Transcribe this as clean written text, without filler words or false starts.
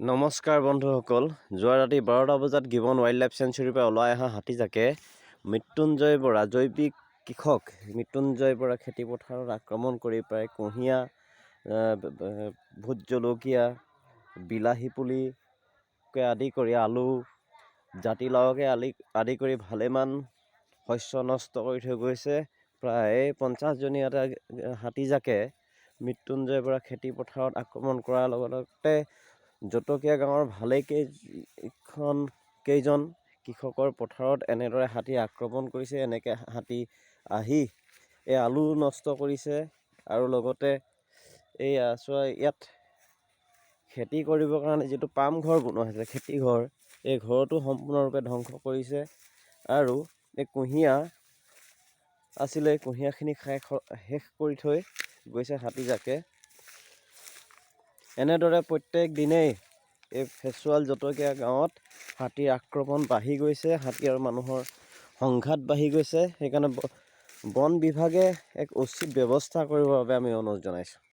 নমস্কাৰ বন্ধুসকল, যোৱা ৰাতি 12টা বজাত গিবন ৱাইল্ড লাইফ চেঞ্চুৰীৰ পৰা ওলাই অহা হাতীজাকে মৃত্যুঞ্জয় বৰা, জৈৱিক কৃষক মৃত্যুঞ্জয় বৰা খেতিপথাৰত আক্ৰমণ কৰি প্ৰায় কুঁহিয়াৰ, ভোট জলকীয়া, বিলাহী পুলিকে আদি কৰি আলু, জাতিলাওকে আদি কৰি ভালেমান শস্য নষ্ট কৰি থৈ গৈছে। প্ৰায় 50জনীয়া এটা হাতীজাকে মৃত্যুঞ্জয় বৰা খেতিপথাৰত আক্ৰমণ কৰাৰ লগতে জটকীয়া গাঁৱৰ ভালেকেইজন কৃষকৰ পথাৰত এনেদৰে হাতী আক্ৰমণ কৰিছে। এনেকৈ হাতী আহি এই আলু নষ্ট কৰিছে আৰু লগতে এই চোৱা, ইয়াত খেতি কৰিবৰ কাৰণে যিটো পামঘৰ বনোৱা হৈছে, খেতি ঘৰ, এই ঘৰটো সম্পূৰ্ণৰূপে ধ্বংস কৰিছে আৰু এই কুঁহিয়াৰ আছিলে, কুঁহিয়াৰখিনি খাই শেষ কৰি থৈ গৈছে হাতীজাকে। এনেদৰে প্ৰত্যেক দিনেই এই ফেচুৱাল জটকীয়া গাঁৱত হাতীৰ আক্ৰমণ বাঢ়ি গৈছে, হাতী আৰু মানুহৰ সংঘাত বাঢ়ি গৈছে। সেইকাৰণে বন বিভাগে এক উচিত ব্যৱস্থা কৰিবৰ বাবে আমি অনুৰোধ জনাইছোঁ।